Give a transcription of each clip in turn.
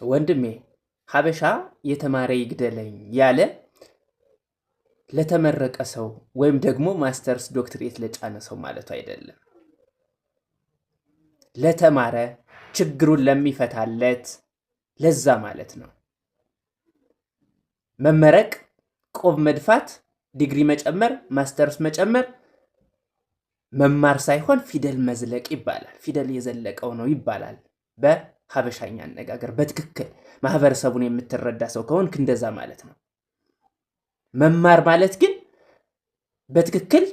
ወንድሜ፣ ሀበሻ የተማረ ይግደለኝ ያለ ለተመረቀ ሰው ወይም ደግሞ ማስተርስ ዶክትሬት ለጫነ ሰው ማለቱ አይደለም። ለተማረ፣ ችግሩን ለሚፈታለት ለዛ ማለት ነው። መመረቅ፣ ቆብ መድፋት፣ ዲግሪ መጨመር፣ ማስተርስ መጨመር መማር ሳይሆን ፊደል መዝለቅ ይባላል። ፊደል የዘለቀው ነው ይባላል በሀበሻኛ አነጋገር። በትክክል ማህበረሰቡን የምትረዳ ሰው ከሆንክ እንደዛ ማለት ነው። መማር ማለት ግን በትክክል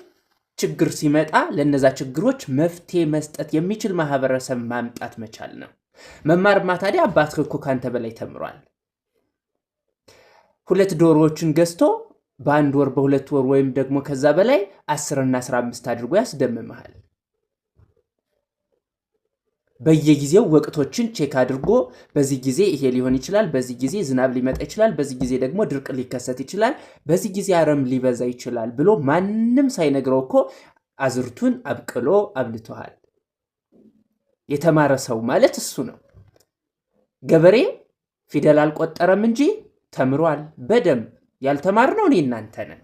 ችግር ሲመጣ ለነዛ ችግሮች መፍትሄ መስጠት የሚችል ማህበረሰብ ማምጣት መቻል ነው። መማርማ ታዲያ አባትህ እኮ ካንተ በላይ ተምሯል። ሁለት ዶሮዎችን ገዝቶ በአንድ ወር፣ በ2 ወር ወይም ደግሞ ከዛ በላይ 10ና 15 አድርጎ ያስደምምሃል። በየጊዜው ወቅቶችን check አድርጎ በዚህ ጊዜ ይሄ ሊሆን ይችላል፣ በዚህ ጊዜ ዝናብ ሊመጣ ይችላል፣ በዚህ ጊዜ ደግሞ ድርቅ ሊከሰት ይችላል፣ በዚህ ጊዜ አረም ሊበዛ ይችላል ብሎ ማንም ሳይነግረው እኮ አዝርቱን አብቅሎ አብልቶሃል። የተማረ ሰው ማለት እሱ ነው። ገበሬ ፊደል አልቆጠረም እንጂ ተምሯል በደንብ። ያልተማርነው እኔ እናንተ ነን።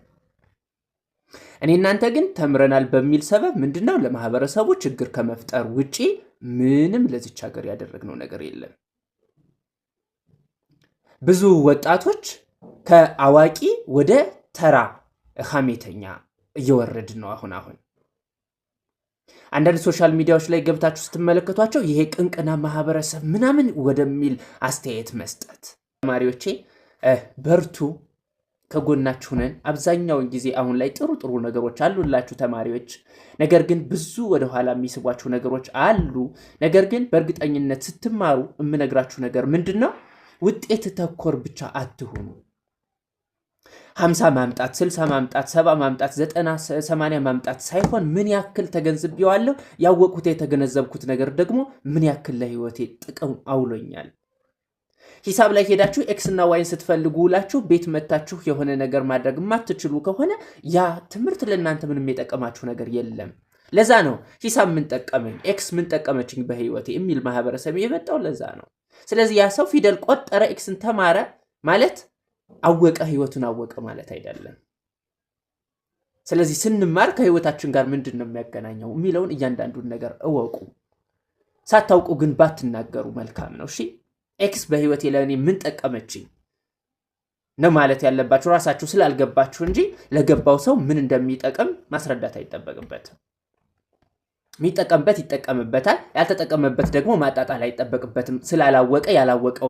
እኔ እናንተ ግን ተምረናል በሚል ሰበብ ምንድነው ለማህበረሰቡ ችግር ከመፍጠር ውጪ ምንም ለዚች ሀገር ያደረግነው ነገር የለም። ብዙ ወጣቶች ከአዋቂ ወደ ተራ ሀሜተኛ እየወረድን ነው። አሁን አሁን አንዳንድ social media ዎች ላይ ገብታችሁ ስትመለከቷቸው ይሄ ቅንቅና ማህበረሰብ ምናምን ወደሚል አስተያየት መስጠት። ተማሪዎቼ፣ በርቱ፣ ከጎናችሁ ነን። አብዛኛውን ጊዜ አሁን ላይ ጥሩ ጥሩ ነገሮች አሉላችሁ ተማሪዎች። ነገር ግን ብዙ ወደኋላ የሚስቧችሁ ነገሮች አሉ። ነገር ግን በእርግጠኝነት ስትማሩ የምነግራችሁ ነገር ምንድን ነው? ውጤት ተኮር ብቻ አትሁኑ። 50 ማምጣት፣ 60 ማምጣት፣ 70 ማምጣት፣ 90፣ 80 ማምጣት ሳይሆን ምን ያክል ተገንዝቤዋለሁ፣ ያወቅኩት የተገነዘብኩት ነገር ደግሞ ምን ያክል ለህይወቴ ጥቅም አውሎኛል። ሂሳብ ላይ ሄዳችሁ x እና y ን ስትፈልጉ ውላችሁ ቤት መታችሁ የሆነ ነገር ማድረግ የማትችሉ ከሆነ ያ ትምህርት ለእናንተ ምንም የጠቀማችሁ ነገር የለም። ለዛ ነው ሂሳብ ምን ጠቀመኝ፣ x ምን ጠቀመችኝ በህይወቴ የሚል ማህበረሰብ የመጣው ለዛ ነው። ስለዚህ ያ ሰው ፊደል ቆጠረ፣ x ን ተማረ ማለት አወቀ፣ ህይወቱን አወቀ ማለት አይደለም። ስለዚህ ስንማር ከህይወታችን ጋር ምንድን ነው የሚያገናኘው የሚለውን እያንዳንዱን ነገር እወቁ። ሳታውቁ ግን ባትናገሩ መልካም ነው። እሺ፣ x በህይወቴ ለእኔ ምን ጠቀመችኝ ነው ማለት ያለባችሁ ራሳችሁ ስላልገባችሁ እንጂ ለገባው ሰው ምን እንደሚጠቅም ማስረዳት አይጠበቅበትም። የሚጠቀምበት ይጠቀምበታል፣ ያልተጠቀመበት ደግሞ ማጣጣል አይጠበቅበትም። ስላላወቀ ያላወቀው